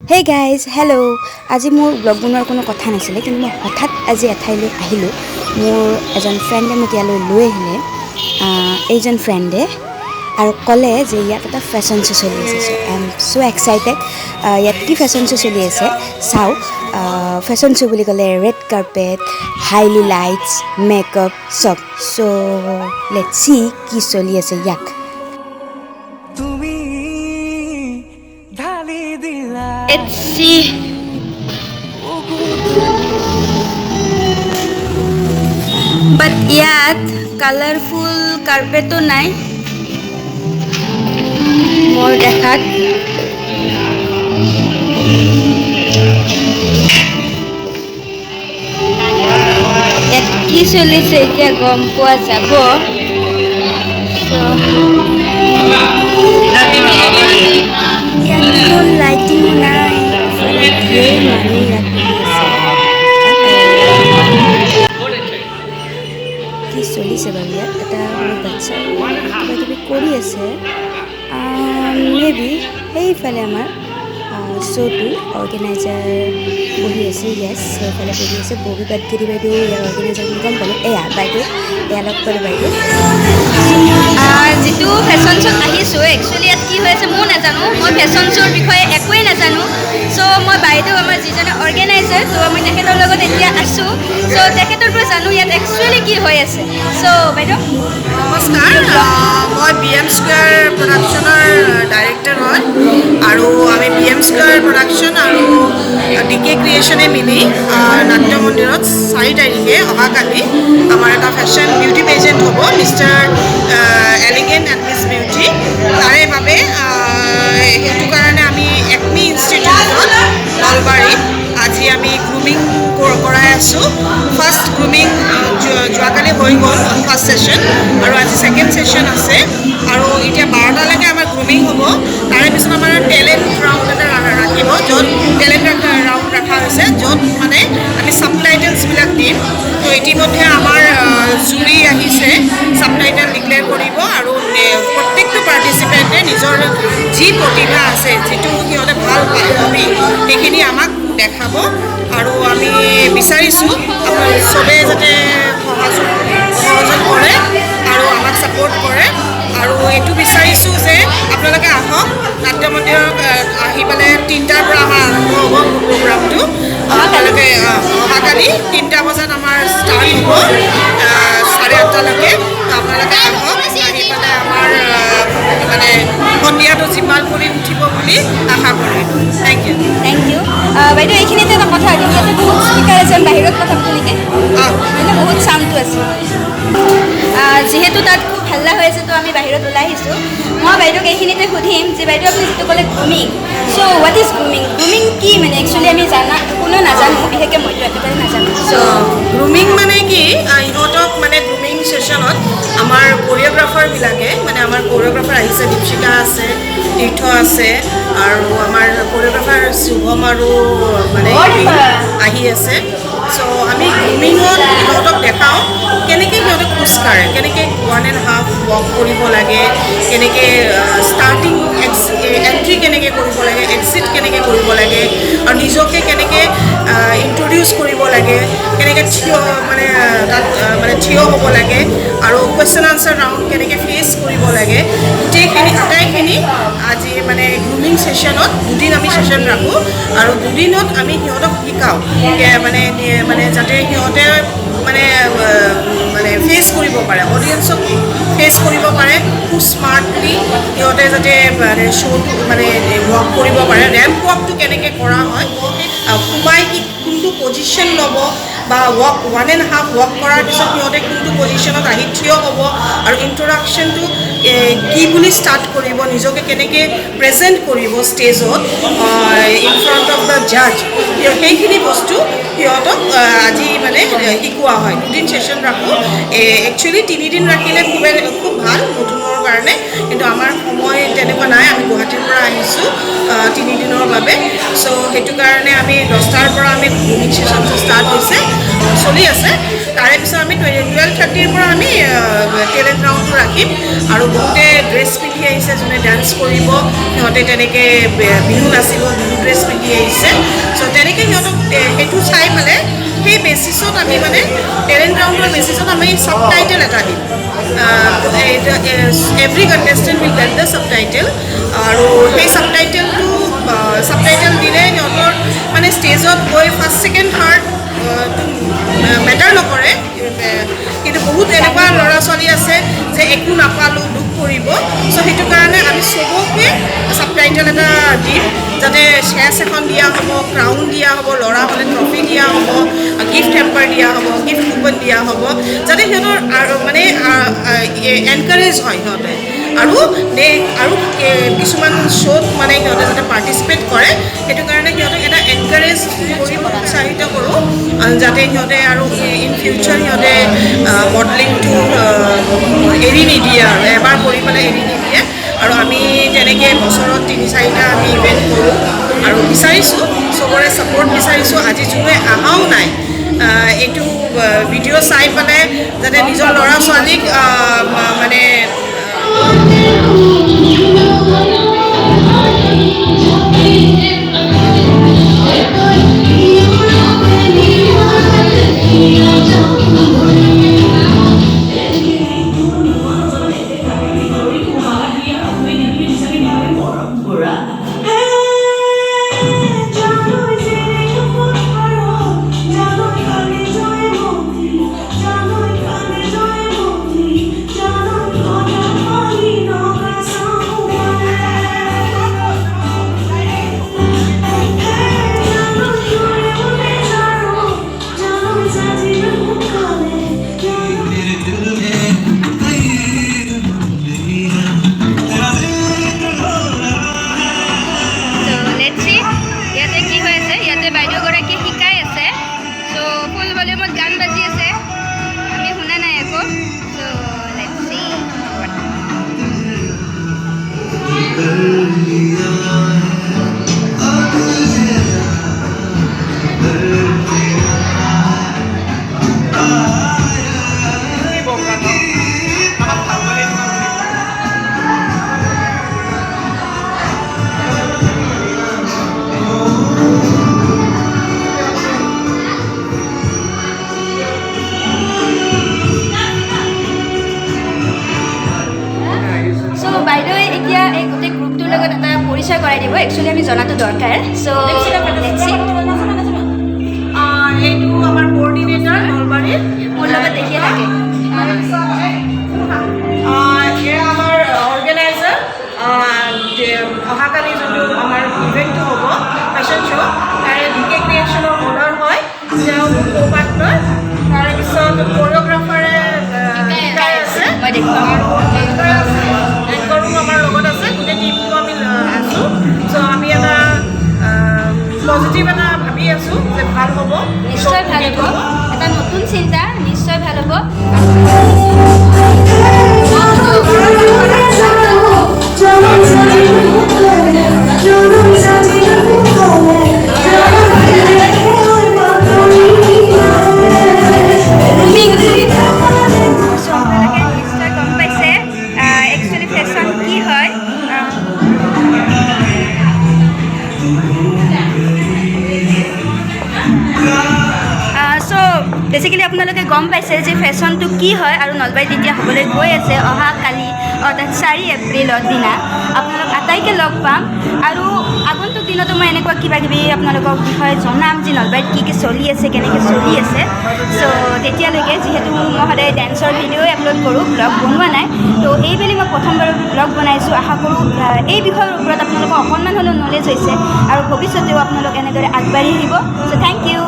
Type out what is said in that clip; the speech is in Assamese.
Hey guys, hello'. আজি মোৰ ব্লগ বনোৱাৰ কোনো কথা নাছিলে, কিন্তু মই হঠাৎ আজি এঠাইলৈ আহিলোঁ। মোৰ এজন ফ্ৰেণ্ডে মোক ইয়ালৈ লৈ আহিলে, এইজন ফ্ৰেণ্ডে, আৰু ক'লে যে ইয়াত এটা ফেশ্বন শ্ব' চলি আছে। So I am so excited. ইয়াত কি ফেশ্বন শ্ব' চলি আছে চাওঁ। ফেশ্বন শ্ব' বুলি ক'লে red carpet, highly lights, makeup চব। চ' লেট চি কি চলি আছে ইয়াত। তুমি ঢালি দিলা। Let's see. বাট ইয়াত কালাৰফুল কাৰ্পেটো নাই মোৰ দেখাত। ইয়াত কি চলিছে এতিয়া গম পোৱা যাব। So, ইয়াত কোনো লাইটিঙো নাই। ইফালে ধেৰ মানুহ ইয়াত বহি আছে। কি চলিছে বাৰু ইয়াত? এটা সৰু বাচ্ছা কিবা কিবি কৰি আছে মে বি। সেইফালে আমাৰ শ্ব'টো অৰ্গেনাইজাৰ বহি আছে। য়েছ, সেইফালে বহি আছে ববী পাটগিৰি বাইদেউ, ইয়াৰ অৰ্গেনাইজাৰ বুলি গম পালোঁ। এয়া বাইদেউ, এয়া লগ পালোঁ বাইদেউ। যিটো ফেশ্বন শ্ব'ত আহিছোঁ, একচুৱেলি ইয়াত কি হৈ আছে ময়ো নাজানো। মই ফেশ্বন শ্ব'ৰ বিষয়ে একোৱেই নাজানো। চ' মই বাইদেউ, আমাৰ যিজনে অৰ্গেনাইজাৰ, ত' মই তেখেতৰ লগত এতিয়া আছোঁ। চ' তেখেতৰ পৰা জানো ইয়াত একচুৱেলি কি হৈ আছে। চ' বাইদেউ। নমস্কাৰ, মই বি এম স্কুৱেৰ প্ৰডাকশ্যনৰ ডাইৰেক্টৰ হয় আৰু আমি বি এম স্কুৱেৰ প্ৰডাকশ্যন আৰু ডি কে ক্ৰিয়েশ্যনে মিলি নাট্য মন্দিৰত 4 তাৰিখে, অহাকালি আমাৰ এটা ফেশ্বন বিউটি পেজেণ্ট হ'ব, Mister Elegant and Miss Beauty। তাৰে বাবে সেইটো কাৰণে আমি একমি ইনষ্টিটিউটত নলবাৰীত আজি আমি গ্ৰুমিং কৰাই আছোঁ। ফাৰ্ষ্ট গ্ৰুমিং যোৱাকালি হৈ গ'ল, ফাৰ্ষ্ট ছেশ্যন, আৰু আজি ছেকেণ্ড ছেশ্যন আছে। আৰু এতিয়া 12টালৈকে আমাৰ গ্ৰুমিং হ'ব। তাৰে পিছত আমাৰ টেলেণ্ট ৰাউণ্ড এটা ৰাখিব, য'ত টেলেণ্ট ৰাউণ্ড ৰখা হৈছে, য'ত মানে আমি ছাবটাইটেলছবিলাক দিম। তো ইতিমধ্যে আমাৰ জুৰি আহিছে, ছাবটাইটেল ডিক্লেয়াৰ কৰিব আৰু প্ৰত্যেকটো পাৰ্টিচিপেণ্টে নিজৰ যি প্ৰতিভা আছে, যিটো সিহঁতে ভাল পায় হবি, সেইখিনি আমাক দেখাব। আৰু আমি বিচাৰিছোঁ আপোনাৰ চবেই যাতে সহযোগ কৰে আৰু আমাক ছাপোৰ্ট কৰে। আৰু এইটো বিচাৰিছোঁ যে আপোনালোকে আহক নাট্য মন্দিৰত। আহি পেলাই 3টাৰ পৰা আমাৰ আৰম্ভ হ'ব প্ৰগ্ৰামটো। আপোনালোকে অহাকালি 3টা বজাত আমাৰ ষ্টাৰ্ট হ'ব, 8:30লৈকে। তো আপোনালোকে আহক, আহি পেলাই আমাৰ মানে সন্ধিয়াটো জীপাল কৰি উঠিব বুলি আশা কৰিলোঁ। Thank you. Thank you বাইদেউ। এইখিনিতে এটা কথা সুধিম, ইয়াতে বহুত স্পীকাৰ আছে, আমি বাহিৰত কথা পাতোঁ নেকি? মানে বহুত চাউণ্ডটো আছে। যিহেতু তাত খুব হাল্লা হৈ আছে, তো আমি বাহিৰত ওলাই আহিছোঁ। মই বাইদেউক এইখিনিতে সুধিম যে বাইদেউ, আপুনি যিটো ক'লে grooming, so what is grooming? Grooming কি মানে একচুৱেলি আমি জানা কোনেও নাজানো, বিশেষকৈ মইতো একেবাৰে নাজানো। চ' গ্ৰুমিং মানে কি, ইহঁতক মানে গ্ৰুমিং ছেশ্যনত আমাৰ কৰিঅ'গ্ৰাফাৰবিলাকে, মানে আমাৰ কৰিঅ'গ্ৰাফাৰ আহিছে, দীপশিখা আছে, তীৰ্থ আছে আৰু আমাৰ কৰিঅ'গ্ৰাফাৰ শুভম আৰু মানে আহি আছে। চ' আমি গ্ৰুমিঙত ইহঁতক দেখাওঁ কেনেকৈ সিহঁতে খোজকাঢ়ে, কেনেকৈ ওৱান এণ্ড হাফ ৱাক কৰিব লাগে, কেনেকৈ ষ্টাৰ্টিং এণ্ট্ৰি কেনেকৈ কৰিব লাগে, এক্সিট কেনেকৈ কৰিব লাগে আৰু নিজকে কেনেকৈ ইণ্ট্ৰডিউচ কৰিব লাগে, কেনেকৈ থিয় মানে তাত মানে থিয় হ'ব লাগে আৰু কুৱেশ্যন আনচাৰ ৰাউণ্ড কেনেকৈ ফেচ কৰিব লাগে, গোটেইখিনি আটাইখিনি আজি মানে গ্ৰুমিং ছেশ্যনত দুদিন আমি ছেশ্যন ৰাখোঁ আৰু দুদিনত আমি সিহঁতক শিকাওঁ মানে মানে যাতে সিহঁতে মানে মানে ফেচ কৰিব পাৰে, অডিয়েঞ্চক ফেচ কৰিব পাৰে খুব স্মাৰ্টলি, সিহঁতে যাতে মানে শ্ব'টো মানে ৱাক কৰিব পাৰে, ৰেম্প ৱাকটো কেনেকৈ কৰা হয়, সোমাই কি কোনটো পজিশ্যন ল'ব বা walk one and half walk কৰাৰ পিছত সিহঁতে কোনটো পজিশ্যনত আহি থিয় হ'ব আৰু ইণ্ট্ৰডাকশ্যনটো কি বুলি ষ্টাৰ্ট কৰিব, নিজকে কেনেকৈ প্ৰেজেণ্ট কৰিব ষ্টেজত in front of the judge, সেইখিনি বস্তু সিহঁতক আজি মানে শিকোৱা হয়। দুদিন ছেশ্যন ৰাখোঁ। একচুৱেলি তিনিদিন ৰাখিলে খুবেই খুব ভাল নতুনৰ কাৰণে, কিন্তু আমাৰ সময় তেনেকুৱা নাই। আমি গুৱাহাটীৰ পৰা আহিছোঁ তিনিদিনৰ বাবে। চ' সেইটো কাৰণে আমি 10টাৰ পৰা আমি গ্ৰুমিং ছেশ্যনটো ষ্টাৰ্ট হৈছে, চলি আছে। তাৰে পিছত আমি 12:30ৰ পৰা আমি টেলেণ্ট ৰাউণ্ডটো ৰাখিম আৰু বহুতে ড্ৰেছ পিন্ধি আহিছে। যোনে ডান্স কৰিব সিহঁতে তেনেকৈ বিহু নাচিব, বিহু ড্ৰেছ পিন্ধি বেচিছত আমি মানে টেলেণ্ট ৰাউণ্ডৰ বেচিছত আমি চাব টাইটেল এটা দিম। Every contestant will get the sub title আৰু সেই চাব টাইটেল দিলে সিহঁতৰ মানে ষ্টেজত গৈ ফাৰ্ষ্ট, ছেকেণ্ড, থাৰ্ড মেটাৰ নকৰে। কিন্তু বহুত এনেকুৱা ল'ৰা ছোৱালী আছে যে একো নাপালোঁ, দুখ কৰিব। চ' সেইটো কাৰণে আমি চবকে চাব টাইটেল এটা দিম, যাতে চেছ এখন দিয়া হ'ব, ক্ৰাউন দিয়া হ'ব, ল'ৰা হ'লে ট্ৰফি দিয়া হ'ব, গিফ্ট হেম্পাৰ দিয়া হ'ব, গিফ্ট কুপন দিয়া হ'ব, যাতে সিহঁতৰ আৰু মানে এনকাৰেজ হয় সিহঁতে আৰু আৰু কিছুমান শ্ব'ত মানে সিহঁতে যাতে পাৰ্টিচিপেট কৰে। সেইটো কাৰণে সিহঁতক এটা এনকাৰেজ কৰি উৎসাহিত কৰোঁ, যাতে সিহঁতে আৰু ইন ফিউচাৰ সিহঁতে মডেলিংটো এৰি নিদিয়ে আৰু এবাৰ কৰি পেলাই এৰি নিদিয়ে। আৰু আমি তেনেকৈ বছৰত তিনি চাৰিটা আমি ইভেণ্ট কৰোঁ আৰু বিচাৰিছোঁ, চবৰে ছাপৰ্ট বিচাৰিছোঁ। আজি যোনে অহাও নাই, এইটো ভিডিঅ' চাই পেলাই যাতে নিজৰ ল'ৰা ছোৱালীক মানে চ' let's C ইয়াতে কি হৈ আছে। ইয়াতে বাইদেউগৰাকীয়ে শিকাই আছে। চ' ফুল ভলিউমত গান বাজি আছে, আমি শুনা নাই আকৌ। চ' let's C. চ' বাইদেৱে এতিয়া এই গোটেই গ্ৰুপটোৰ লগত এটা পৰিচয় কৰাই দিব। একচুৱেলি আমি জনাটো দৰকাৰ। চ' let's C. এইটো আমাৰ কোঅৰ্ডিনেটৰ নলবাৰীৰ। মোৰ লগত দেখিয়ে থাকে। এয়া আমাৰ অৰ্গেনাইজাৰ, যে অহাকালি যোনটো আমাৰ ইভেণ্টটো হ'ব, ফেশ্বন শ্ব', তাৰে ডি কে ক্ৰিয়েশ্যনৰ অ'নাৰ হয় তেওঁ, মোৰ কো পাৰ্টনাৰ। তাৰপিছত কোৰিঅ'গ্ৰাফাৰে শিকাই আছে। মই দেখুৱাম। আৰু এংকাৰ আছে, এংকাৰো আমাৰ লগত আছে। গোটেই টীমটো আমি আছোঁ। চ' আমি এটা পজিটিভ এটা ভাবি আছোঁ যে ভাল হ'ব। নিশ্চয় ভাল হ'ব। এটা নতুন চিন্তা, নিশ্চয় ভাল হ'ব। চ' আপোনালোকে নিশ্চয় গম পাইছে একচুৱেলি ফেশ্বন কি হয়। চ' বেচিকেলি আপোনালোকে গম পাইছে যে ফেশ্বনটো কি হয় আৰু নলবাৰীত এতিয়া হ'বলৈ গৈ আছে অহা কালি, অৰ্থাৎ 4 এপ্ৰিলৰ দিনা। আপোনালোক আটাইকে লগ পাম আৰু আগন্তুক দিনতো মই এনেকুৱা কিবা কিবি আপোনালোকক বিষয়ে জনাম যে নলবাৰীত কি কি চলি আছে, কেনেকৈ চলি আছে। চ' তেতিয়ালৈকে যিহেতু মই সদায় ডেন্সৰ ভিডিঅ'ই আপলোড কৰোঁ, ব্লগ বনোৱা নাই, ত' এইবেলি মই প্ৰথমবাৰৰ ব্লগ বনাইছোঁ। আশা কৰোঁ এই বিষয়ৰ ওপৰত আপোনালোকৰ অকণমান হ'লেও নলেজ হৈছে আৰু ভৱিষ্যতেও আপোনালোক এনেদৰে আগবাঢ়ি আহিব। চ' thank U.